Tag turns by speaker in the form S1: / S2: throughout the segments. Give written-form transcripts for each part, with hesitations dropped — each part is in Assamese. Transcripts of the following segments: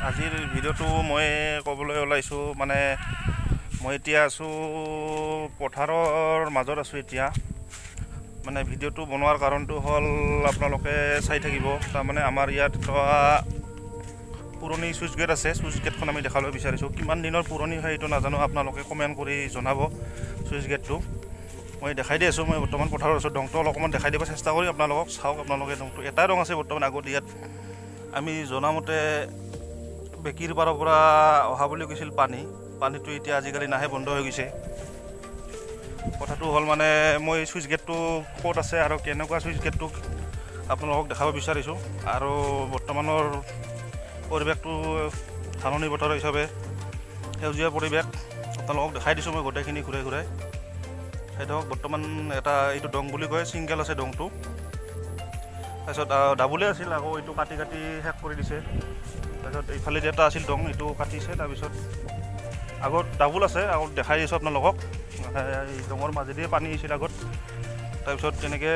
S1: আজিৰ ভিডিঅ'টো মই ক'বলৈ ওলাইছোঁ, মানে মই এতিয়া আছোঁ পথাৰৰ মাজত আছোঁ এতিয়া। মানে ভিডিঅ'টো বনোৱাৰ কাৰণটো হ'ল আপোনালোকে চাই থাকিব। তাৰমানে আমাৰ ইয়াত এটা পুৰণি চুইচ গেট আছে। চুইচ গেটখন আমি দেখাবলৈ বিচাৰিছোঁ। কিমান দিনৰ পুৰণি হয় এইটো নাজানো, আপোনালোকে কমেণ্ট কৰি জনাব। চুইচ গেটটো মই দেখাই দি আছোঁ। মই বৰ্তমান পথাৰত আছোঁ। দংটো অলপমান দেখাই দিব চেষ্টা কৰি আপোনালোকক। চাওক আপোনালোকে, দংটো এটাই দং আছে বৰ্তমান। আগত ইয়াত আমি জনামতে বেকীৰ পাৰৰ পৰা অহা বুলি কৈছিল পানী। পানীটো এতিয়া আজিকালি নাহে, বন্ধ হৈ গৈছে। কথাটো হ'ল মানে মই চুইচ গেটটো ক'ত আছে আৰু কেনেকুৱা চুইচ গেটটো আপোনালোকক দেখাব বিচাৰিছোঁ। আৰু বৰ্তমানৰ পৰিৱেশটো ধাননি পথাৰ হিচাপে সেউজীয়া পৰিৱেশ আপোনালোকক দেখাই দিছোঁ মই গোটেইখিনি ঘূৰাই ঘূৰাই। চাই থাকক। বৰ্তমান এটা এইটো দং বুলি কয়, ছিংগেল আছে দংটো। তাৰপিছত ডাবুলে আছিল, আকৌ এইটো কাটি কাটি শেষ কৰি দিছে। তাৰপিছত এইফালেদি এটা আছিল দং, এইটো কাটিছে। তাৰপিছত আগত ডাবুল আছে, আগত দেখাই দিছোঁ আপোনালোকক। এই দঙৰ মাজেদিয়ে পানী আহিছিল আগত। তাৰপিছত তেনেকৈ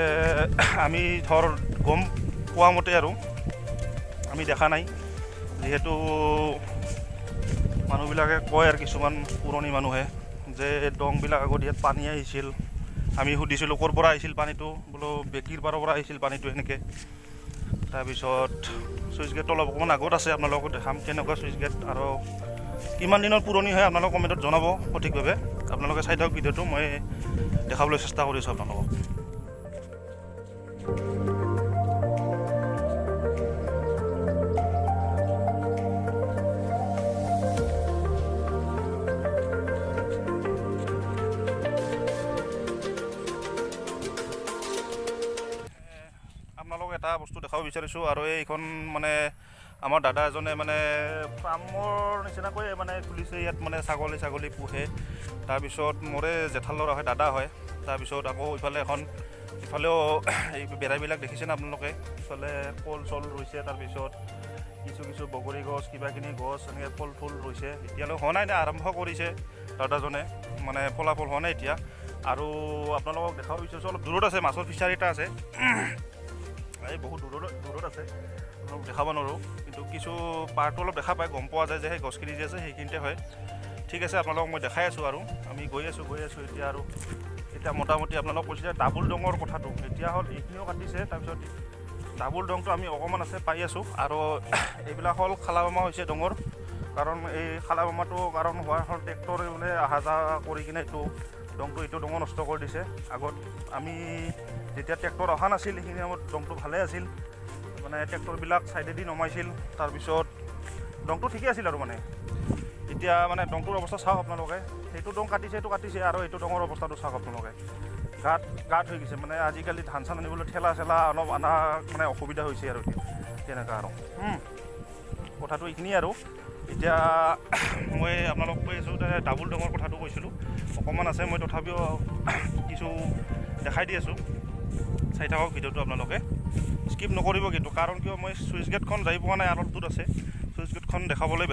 S1: আমি ধৰ গম পোৱা মতে আৰু আমি দেখা নাই যিহেতু, মানুহবিলাকে কয় আৰু কিছুমান পুৰণি মানুহে যে দংবিলাক আগত ইয়াত পানী আহিছিল। আমি সুধিছিলোঁ ক'ৰ পৰা আহিছিল পানীটো, বোলো বেকীৰ পাৰৰ পৰা আহিছিল পানীটো সেনেকৈ। তাৰপিছত চুইচ গেটটো অলপ অকণমান আগত আছে, আপোনালোকক দেখাম কেনেকুৱা চুইচ গেট আৰু কিমান দিনৰ পুৰণি হয়, আপোনালোকে কমেণ্টত জনাব সঠিকভাৱে। আপোনালোকে চাই থাকক ভিডিঅ'টো, মই দেখাবলৈ চেষ্টা কৰিছোঁ আপোনালোকক। আপোনালোকক এটা বস্তু দেখাব বিচাৰিছোঁ। আৰু এইখন মানে আমাৰ দাদা এজনে মানে ফাৰ্মৰ নিচিনাকৈ মানে খুলিছে ইয়াত, মানে ছাগলী ছাগলী পোহে। তাৰপিছত মোৰে জেঠাল ল'ৰা হয়, দাদা হয়। তাৰপিছত আকৌ ইফালে এখন, ইফালেও এই বেৰাবিলাক দেখিছেনে আপোনালোকে? ইফালে কল চল ৰুইছে। তাৰপিছত কিছু কিছু বগৰী গছ, কিবাকিনি গছ, এনেকৈ ফল ফুল ৰুইছে। এতিয়ালৈ হোৱা নাই, আৰম্ভ কৰিছে দাদাজনে, মানে ফলাফল হোৱা নাই এতিয়া। আৰু আপোনালোকক দেখাব বিচাৰিছোঁ, অলপ দূৰত আছে, মাছৰ ফিচাৰী এটা আছে। এই বহুত দূৰত দূৰত আছে, অলপ দেখাব নোৱাৰোঁ, কিন্তু কিছু পাৰটো অলপ দেখা পায়, গম পোৱা যায় যে সেই গছখিনি যে আছে সেইখিনিতে হয়। ঠিক আছে, আপোনালোকক মই দেখাই আছোঁ আৰু আমি গৈ আছোঁ, গৈ আছোঁ এতিয়া। আৰু এতিয়া মোটামুটি আপোনালোক কৈছে ডাবুল দঙৰ কথাটো এতিয়া হ'ল, এইখিনিও কাটিছে। তাৰপিছত ডাবুল দংটো আমি অকণমান আছে পাই আছোঁ। আৰু এইবিলাক হ'ল খালাবামা হৈছে দঙৰ কাৰণ। এই খালাবামাটো কাৰণ হোৱাৰ হ'ল ট্ৰেক্টৰে বোলে অহা যোৱা কৰি কিনে এইটো দংটো, এইটো দঙো নষ্ট কৰি দিছে। আগত আমি যেতিয়া ট্ৰেক্টৰ অহা নাছিল, সেইখিনি সময়ত দংটো ভালে আছিল। মানে ট্ৰেক্টৰবিলাক ছাইডেদি নমাইছিল, তাৰপিছত দংটো ঠিকেই আছিল। আৰু মানে এতিয়া মানে দংটোৰ অৱস্থা চাওক আপোনালোকে। সেইটো দং কাটিছে, এইটো কাটিছে আৰু এইটো দঙৰ অৱস্থাটো চাওক আপোনালোকে, গাঁত গাঁত হৈ গৈছে। মানে আজিকালি ধান চান আনিবলৈ ঠেলা চেলা অলপ অনা মানে অসুবিধা হৈছে আৰু এতিয়া তেনেকুৱা। আৰু কথাটো এইখিনিয়ে। আৰু এতিয়া মই আপোনালোক কৈ আছোঁ যে ডাবুল দঙৰ কথাটো কৈছিলোঁ, অকণমান আছে, মই তথাপিও কিছু দেখাই দি আছোঁ। চাই থাকক ভিডিঅ'টো আপোনালোকে, স্কিপ নকৰিব কিন্তু। কাৰণ কিয়, মই চুইচ গেটখন যাই পোৱা নাই, অলপ দূৰ আছে। চুইচ গেটখন দেখাবলৈ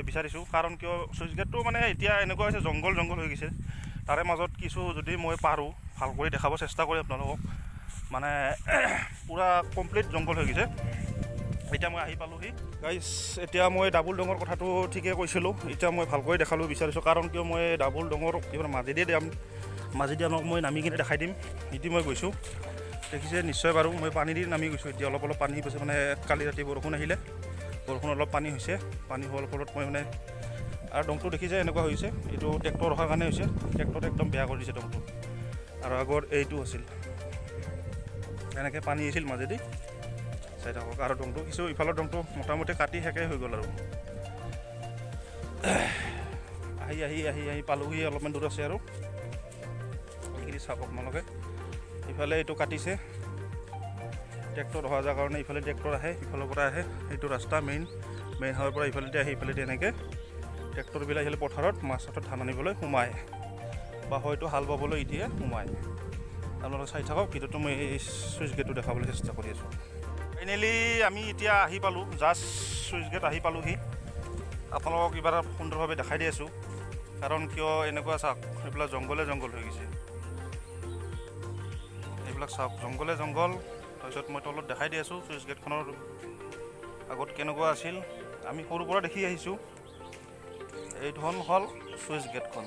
S1: বিচাৰিছোঁ। কাৰণ কিয়, চুইচ গেটটো মানে এতিয়া এনেকুৱা হৈছে, জংঘল জংঘল হৈ গৈছে। তাৰে মাজত কিছু যদি মই পাৰোঁ ভাল কৰি দেখাব চেষ্টা কৰিম আপোনালোকক। মানে পূৰা কমপ্লিট জংঘল হৈ গৈছে। এতিয়া মই আহি পালোহি গাইছ। এতিয়া মই ডাবুল দঙৰ কথাটো ঠিকেই কৈছিলোঁ, এতিয়া মই ভালকৈ দেখাব বিচাৰিছোঁ। কাৰণ কিয়, মই ডাবুল দঙৰ কিবা মাজেদিয়ে যাম, মাজেদি আপোনাক মই নামি কিনে দেখাই দিম। এতিয়া মই গৈছোঁ, দেখিছে নিশ্চয় বাৰু, মই পানী দি নামি গৈছোঁ। এতিয়া অলপ অলপ পানী গৈছে, মানে কালি ৰাতি বৰষুণ আহিলে, বৰষুণ অলপ পানী হৈছে। পানী হোৱাৰ ফলত মই মানে আৰু দংটো দেখিছে এনেকুৱা হৈছে, এইটো ট্ৰেক্টৰ অহাৰ কাৰণে হৈছে। ট্ৰেক্টৰ একদম বেয়া কৰি দিছে দংটো। আৰু আগৰ এইটো আছিল, এনেকৈ পানী আহিছিল মাজেদি। চাই থাকক। আৰু দংটো কিছু ইফালৰ দংটো মোটামুটি কাটি শেষেই হৈ গ'ল। আৰু আহি আহি আহি আহি পালোহি, অলপমান দূৰ আছে। আৰু এইখিনি চাওক আপোনালোকে, ইফালে এইটো কাটিছে ট্ৰেক্টৰ অহা যোৱাৰ কাৰণে। ইফালে ট্ৰেক্টৰ আহে, ইফালৰ পৰা আহে। এইটো ৰাস্তা মেইন মেইন হোৱাৰ পৰা ইফালেদি আহি ইফালেদি এনেকৈ ট্ৰেক্টৰবিলাক আহিলে পথাৰত মাছ হাতত ধান আনিবলৈ সোমায় বা হয়তো হাল বাবলৈ এতিয়া সোমায়। আপোনালোকে চাই থাকক ভিডিঅ'টো, মই এই চুইচ গেটটো দেখাবলৈ চেষ্টা কৰি আছোঁ। ফাইনেলি আমি এতিয়া আহি পালোঁ, জাষ্ট চুইচ গেট আহি পালোহি। আপোনালোকক কিবা এটা সুন্দৰভাৱে দেখাই দি আছোঁ। কাৰণ কিয়, এনেকুৱা চাওক, এইবিলাক জংঘলে জংঘল হৈ গৈছে। এইবিলাক চাওক, জংঘলে জংঘল। তাৰপিছত মই তলত দেখাই দি আছোঁ চুইচ গেটখনৰ আগত কেনেকুৱা আছিল। আমি সৰুৰ পৰা দেখি আহিছোঁ। এইখন হ'ল চুইচ গেটখন,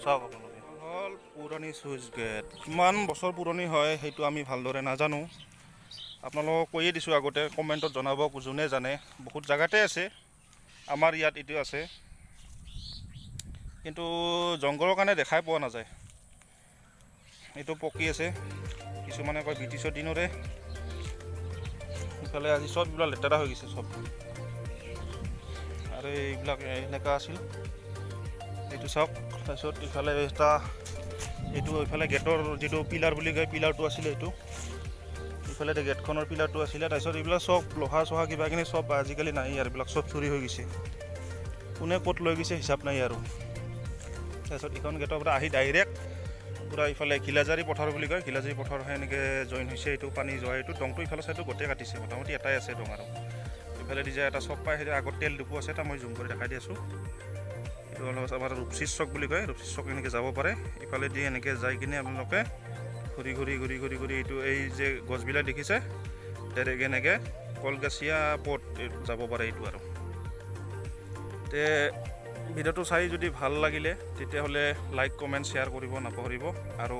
S1: চাওক আপোনালোকে। হ'ল পুৰণি চুইচ গেট, কিমান বছৰ পুৰণি হয় সেইটো আমি ভালদৰে নাজানো। আপোনালোকক কৈয়ে দিছোঁ আগতে, কমেণ্টত জনাব যোনে জানে। বহুত জেগাতে আছে, আমাৰ ইয়াত এইটো আছে, কিন্তু জংঘলৰ কাৰণে দেখাই পোৱা নাযায়। এইটো পকি আছে, কিছুমানে কয় ব্ৰিটিছৰ দিনৰে। ইফালে আজি চব এইবিলাক লেতেৰা হৈ গৈছে চব। আৰু এইবিলাক এনেকুৱা আছিল, এইটো চাওক। তাৰপিছত ইফালে এটা এইটো ইফালে গেটৰ যিটো পিলাৰ বুলি কয়, পিলাৰটো আছিলে এইটো। ইফালে গেটখনৰ পিলাৰটো আছিলে। তাৰপিছত এইবিলাক চব লোহা চোহা কিবা কিনি চব আজিকালি নাই আৰু, এইবিলাক চব চুৰি হৈ গৈছে। কোনে ক'ত লৈ গৈছে হিচাপ নাই আৰু। তাৰপিছত এইখন গেটৰ পৰা আহি ডাইৰেক্ট পূৰা ইফালে ঘিলাজাৰী পথাৰ বুলি কয়, ঘিলাজাৰী পথাৰ হৈ এনেকৈ জইন হৈছে। এইটো পানী যোৱা এইটো দংটো ইফালে চাইডটো গোটেই কাটিছে, মোটামুটি এটাই আছে দং। আৰু ইফালেদি যে এটা চক পায়, সেইটো আগত তেল ডিপু আছে, এটা মই জুম কৰি দেখাই দি আছোঁ। এইটো অলপ আমাৰ ৰূপচী চক বুলি কয়, ৰূপচী চক এনেকৈ যাব পাৰে। ইফালেদি এনেকৈ যাই কিনে আপোনালোকে ঘূৰি ঘূৰি ঘূৰি ঘূৰি ঘূৰি এইটো এই যে গছবিলাক দেখিছে, ডাইৰেক্ট এনেকৈ কলগাছিয়া পথ যাব পাৰে এইটো। আৰু তে ভিডিঅ'টো চাই যদি ভাল লাগিলে তেতিয়াহ'লে লাইক, কমেণ্ট, শ্বেয়াৰ কৰিব নাপাহৰিব আৰু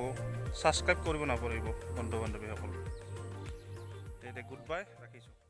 S1: ছাবস্ক্ৰাইব কৰিব নাপাহৰিব বন্ধু বান্ধৱীসকল। তেতিয়া গুড বাই, ৰাখিছোঁ।